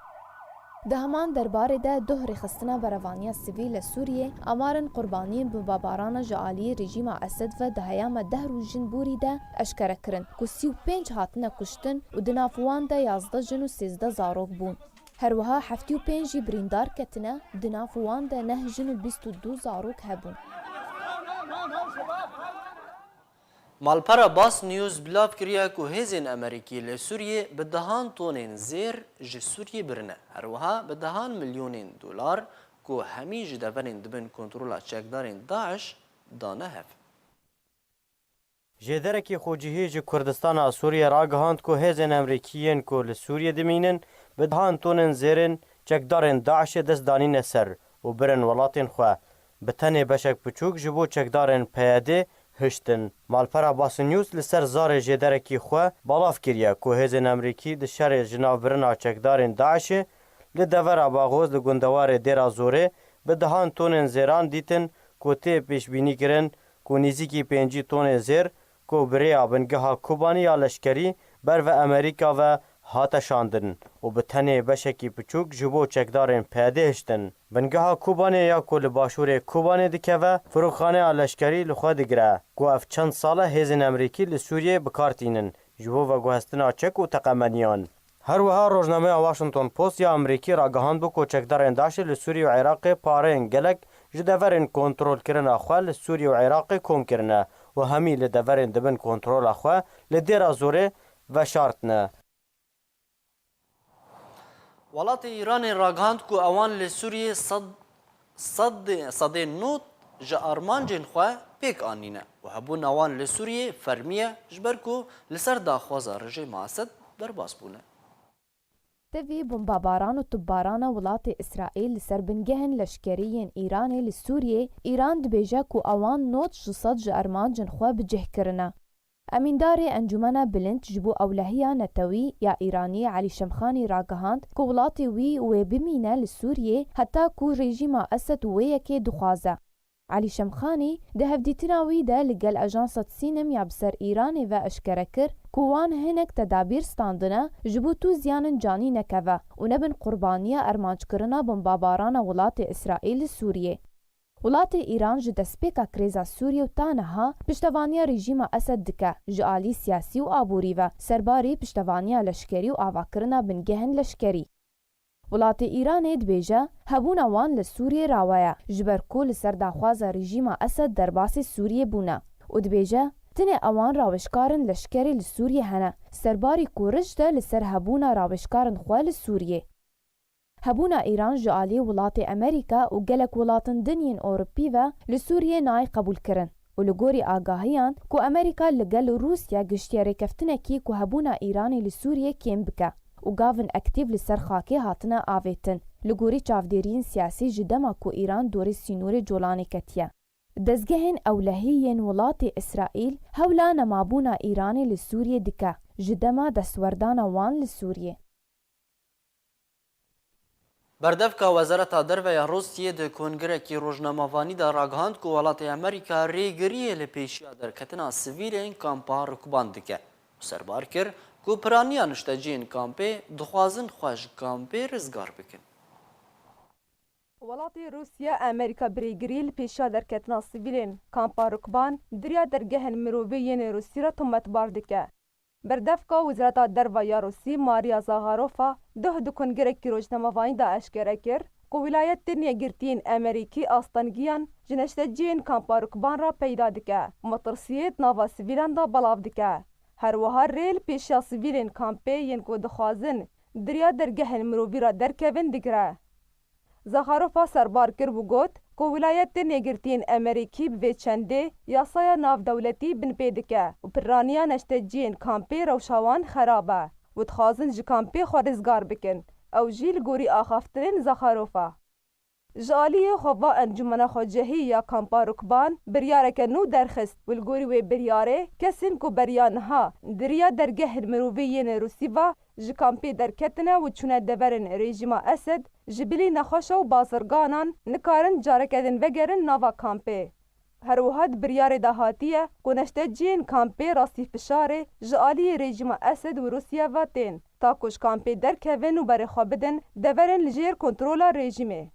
Di heman derbarê de doh rêxistina berevaniya sivîl li Sûriyê amarên qurbaniyên bombebarana ji aliyê rejîma Esed ve di heyama deh rojên borî de eşkere kirin ku sî û pênc hatine kuştin û di nav wan de yazdeh jin û sêzdeh zarok bûn. Her wiha heftê û pênc jî birîndar ketine, di nav wan de neh jin û bîst û du zarok hebûn. Malpera Bas News bilav kiriye ku hêzên Amerîkî li Sûriyê bi dehan tonên zêr ji Sûriyê birine. Her wiha bi dehan milyonên dolar ku hemî ji deverên di bin kontrola çekdarên DAIŞ dane hev. Jêderekî xwecihî ji Kurdistana Sûriyê ragihand ku hêzên Amerîkî yên ku li Sûriyê dimînin, bi dehan tonên zêrên çekdarên DAIŞê dest danîne ser û birin welatên xwe. Bi tenê beşek piçûk ji bo çekdarên P Y D'ê hiştin. Malpera Basın News li ser zarê jêderekî xwe balav kiriye ku hêzên Amerîkî di şerê jinavbirina çekdarên DAIŞê li devera Baxoz li gundewarê Dêra Zorê bi dehan tonên zêran dîtin ku tê pêşbînî kirin ku nêzîkî pêncî tonê zêr ku bi rêya bingeha Kobanê ya leşkerî ber ve Amerîka ve hate şandin û bi tenê beşekî piçûk ji bo çekdarên P Y D'ê hiştin. Bingeha Kobanê ya ku li başûrê Kobanê dikeve, firoxaneya leşkerî li xwe digire, ku ev çend sal e hêzên Amerîkî li Sûriyê bi kar tînin, ji bo veguhestina çek û teqemeniyan. Her wiha rojnameya Washington Post ya Amerîkî ragihandbû ku çekdarên DAIŞê li Sûriyê û Iraqê pareyên gelek Ji deverên kontrolkirina xwe li Sûriyê û Iraqê kom kirine û hemî li deverên di bin kontrola xwe li Dêra Zorê veşartine. Welatê Îranê ragihand ku ewan li Sûriyê sed, sed, sedê nod ji armancên xwe pêk anîne û hebûna wan li Sûriyê fermî ye, ji ber ku li ser daxwaza rejîma Esed derbas bûne. Tevî bombabaran û tubbarana welatê Îsraîl li ser bingehên leşkerî yên Îranê li Sûriyê, Îran dibêje ku ewan nod ji sed ji armancên xwe bi cih kirine. Emîndarê Encûmena Bilind ji bo Ewlehiya Netewî ya Îranî Elî Şemxanî ragihand ku welatê wî wê bimîne li Sûriyê heta ku rejîma Esed wê yekê dixwaze. Elî Şemxanî di hevdîtina wî de li gel ajansa Tsînim ya bi ser Îranê ve eşkere kir ku wan hinek tedabîr standine ji bo tu ziyanin canî nekeve û nebin qurbaniya armanckirina bombabarana welatê Îsraîl li Sûriyê. Welatê Îran ji destpêka krêza Sûriyê û ta niha piştevaniya rejîma Esed dike, ji alî siyasî û aborî ve, serbarî piştevaniya leşkerî û avakirina bingehên leşkerî. Welatê Îranê dibêje, hebûna wan li Sûriyê rawa ye, ji ber ku li ser daxwaza rejîma Esed derbasî Sûriyê bûne û dibêje, tinê ewan rawêjkarên leşkerî li Sûriyê hene, serbarî ku riş de li ser hebûna rawêjkarên xwe li Sûriyê. Hebûna Îran ji alî welatê Amerîka û gelek welatin din yên Ewropî ve li Sûriyê nayê qebûlkirin û li gorî agahiyan ku Amerîka li gel Rûsya giştiye rêkeftinekî ku hebûna Îranê li Sûriyê kêm bike û gavin aktîf li ser xakê hatine avêtin, li gorî çavdêriyên siyasî ji dema ku Îran dorê sînorê Colanê ketiye. Dezgehên ewlehî yên welatê Îsraîl hewla nemabûna Îranê li Sûriyê dike, ji dema destwerdana wan li Sûriyê. Berdevka Wezareta Derve ya Rûsiyê di kongirekî rojnamevanî de ragihand ku welatê Amerîka rêgiriyê li pêşiya derketina sivîlên kampa Rukban dike û serbar kir ku piraniya nişteciyên kampê dixwazin xwe ji kampê rizgar bikin. Welatê Rûsya Amerîka bi rêgiriyê li pêşiya derketina sivîlên kampa Rukban di riya dergehên mirovî yên Rûsî re tometbar dike. Berdevka Wezareta Derve ya Rûsî Maria Zaharova doh di kongirekî rojnamevanî de eşkere kir ku Wîlayetên Yekgirtiyên Amerîkî astengiyan ji neşteciyên kampa Rukban re peyda dike û metirsiyê di nava sivîlan de belav dike. Her wiha rê li pêşiya sivîlên kampê yên ku dixwazin di riya dergehên mirovî re derkevin digire. Zaxarova serbar kir û got ku Wîlayetên Yekgirtiyên Amerîkî bi vê çendê yasaya navdewletî binpê dike û piraniya neşteciyên kampê rewşa wan xerab e û dixwazin ji kampê xwe rizgar bikin, ew jî li gorî axaftinên Zaxarova. Ji aliyê xwe va Encûmena Xwecihî ya Kampa Rukban biryareke nû derxist û li gorî wê biryarê kesên ku beriya niha di riya dergehên mirovî yên Rûsî ve ji kampê derketine û çûne deverên rejîma Esed, ji bilî nexweşa û bazirganan nikarin careke din vegerin nava kampê. Her wiha di biryarê de hatiye ku neşteciyên kampê rastîfişarê ji aliyê rejîma Esed û Rûsya ve tên, ta ku ji kampê derkevin û berê xwe bidin deverên li jêr kontrola rejîmê.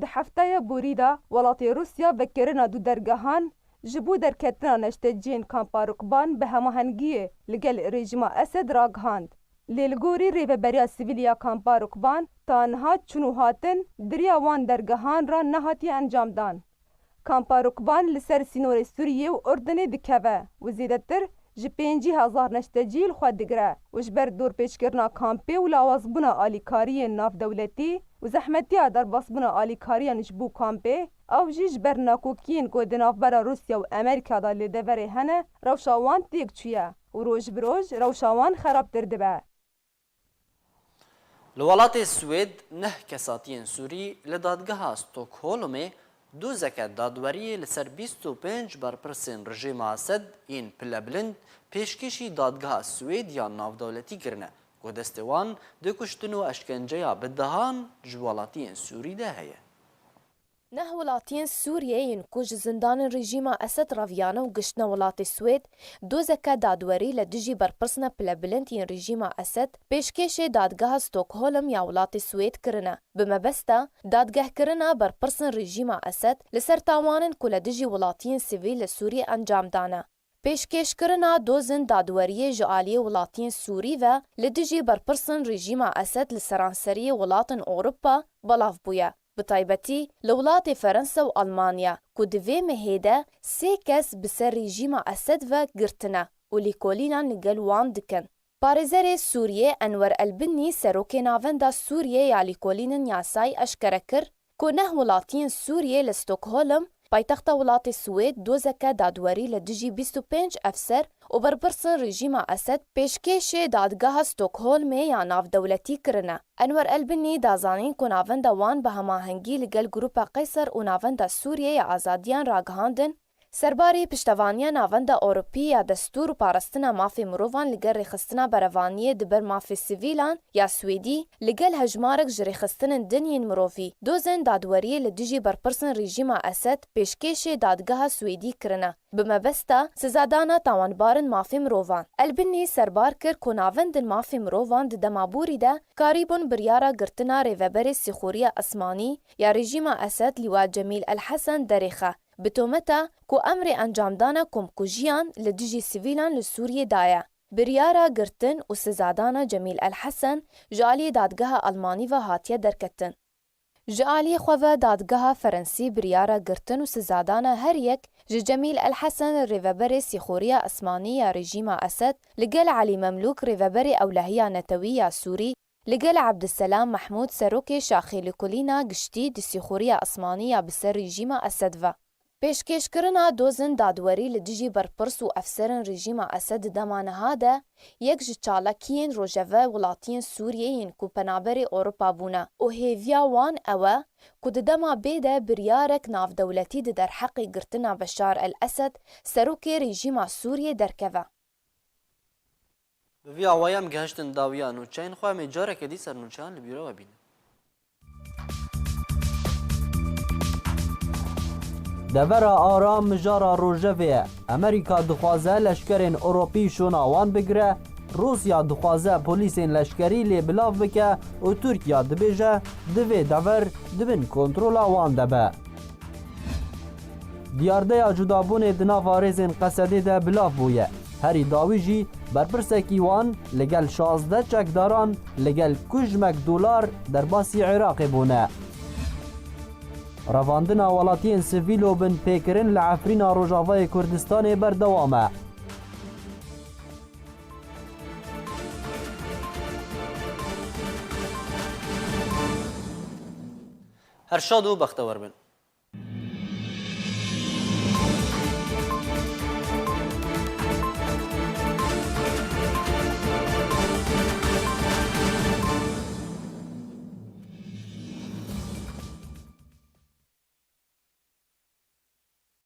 Di hefteya borî de welatê Rûsya vekirina du dergehan ji bo derketina neşteciyên kampa Rukban bi hemahengiyê li gel rejîma Esed ragihand. Lê li gorî rêveberiya sivîl ya kampa Rukban, ta niha çûn û hatin di riya wan dergehan re nehatiye encamdan. Kampa Rukban li ser sînorê Sûriyê û Urdunê dikeve û zêdetir ji pêncî hezar neştecî li xwe digire û ji ber dorpêçkirina kampê û lawazbûna alîkariyên navdewletî û zehmetiya derbasbûna alîkariyan ji bo kampê, ew jî ji ber nakokiyên ku di navbera Rûsya û Amerîka de li deverê hene, rewşa wan têk çûye û roj bi roj rewşa wan xerabtir dibe. Li welatê Swêd neh kesatiyên Sûrî li dadgeha Stockholmê dozeke dadweriyê li ser bîst û pênc berpirsên rejîma Esed yên pilebilind pêşkêşî dadgeha Swêd ya navdewletî kirine, ku destê wan di kuştin û eşkenceya bi dehan ji welatiyên Sûrî de heye. Neh welatiyên Sûriyê yên ku ji zindanên rejîma Esed reviyane û giştine welatê Swêd, dozeke dadwerî li dijî berpirsina pilebilind yên rejîma Esed pêşkêşê dadgeha Stockholm ya welatê Swêd kirine, bi mebesta dadgehkirina berpirsên rejîma Esed li ser tawanên ku li dijî welatiyên sivîl li Sûriyê encam dane. Pêşkêşkirina dozên dadweriyê ji aliyê welatiyên Sûrî ve li dijî berpirsên rejîma Esed li seranseriyê welatên Ewropa belav bûye. bi taybetî li welatê Ferensa û Almanya ku di vê mehê de sê kes bi ser rejîma Esed ve girtine û lêkolînan li gel wan dikin. Parêzerê Sûriyê Enwer Elbinî serokê Navenda Sûriyê ya Lêkolînin Yasayî eşkere kir ku neh welatiyên Sûriyê li Stockholm, paytexta welatê Swêd, dozeke dadwerî li dijî bîst û pênc efser û berpirsên rejîma Esed pêşkêşê dadgeha Stockholmê ya navdewletî kirine. Enwer Elbinî da zanîn ku navenda wan bi hemahengî li gel Grupa Qeyser û Navenda Sûriyê ya Azadiyan ragihandin, serbarî piştevaniya Navenda Ewropî ya Destûr û Parastina Mafê Mirovan li gel Rêxistina Berevaniyê di ber Mafê Sivîlan ya Swêdî, li gel hejmarek ji rêxistinên din yên mirovî, dozên dadweriyê li dijî berpirsên rejîma Esed pêşkêşê dadgeha Swêdî kirine, bi mebesta sizadana tawanbarin mafê mirovan. Elbinî serbar kir ku navendên mafê mirovan di dema borî de karîbûn biryara girtina Rêveberê Sîxuriya Esmanî ya rejîma Esed Lîwa Cemîl El Hesen derêxe, bi tometa ku emrê encamdana komkujiyan li dijî sivîlan li Sûriyê daye. Biryara girtin û sizadana Cemîl El Hesen ji aliyê dadgeha Almanî ve hatiye derketin. Ji aliyê xwe ve dadgeha Ferensî biryara girtin û sizadana her yek ji Cemîl El Hesen, rêveberê Sîxoriya Esmanî ya rejîma Esed, li gel Elî Memlûk, rêveberê Ewlehiya Netewî ya Sûrî, li gel Ebdiselam Mehmûd, serokê Şaxê Lêkolîna Giştî di Sîxoriya Esmanî ya bi ser rejîma Esed ve. Pêşkêşkirina dozên dadwerî li dijî berpirs û efserên rejîma Esed di dema niha de yek ji çalakiyên rojeve welatiyên Sûriyê yên ku penaberê Ewropa bûne û hêviya wan ew e ku di dema bê de biryarek navdewletî di derheqê girtina Beşar el-Esed, serokê rejîma Sûriyê derkeve. Bi vî awayî em gihiştin dawiya nûçeyên xwe, em ê careke dî ser nûçeyan li bîra we bînin. Devera aram mijara rojevê ye. Amerîka dixwaze leşkerên Ewropî şûna wan bigire, Rûsya dixwaze polîsên leşkerî lê bilav bike û Tirkiya dibêje divê dever di bin kontrola wan de be. Diyardeya cudabûnê di nava rêzên Qesedê de bilav bûye. Herî dawî jî berpirsekî wan li gel şazdeh çekdaran li gel kujmek dolar derbasî Iraqê bûne. Revandina welatiyên sivîl û binpêkirin li Efrîna Rojavayê Kurdistanê berdewam e. Her şad û bextewer bin.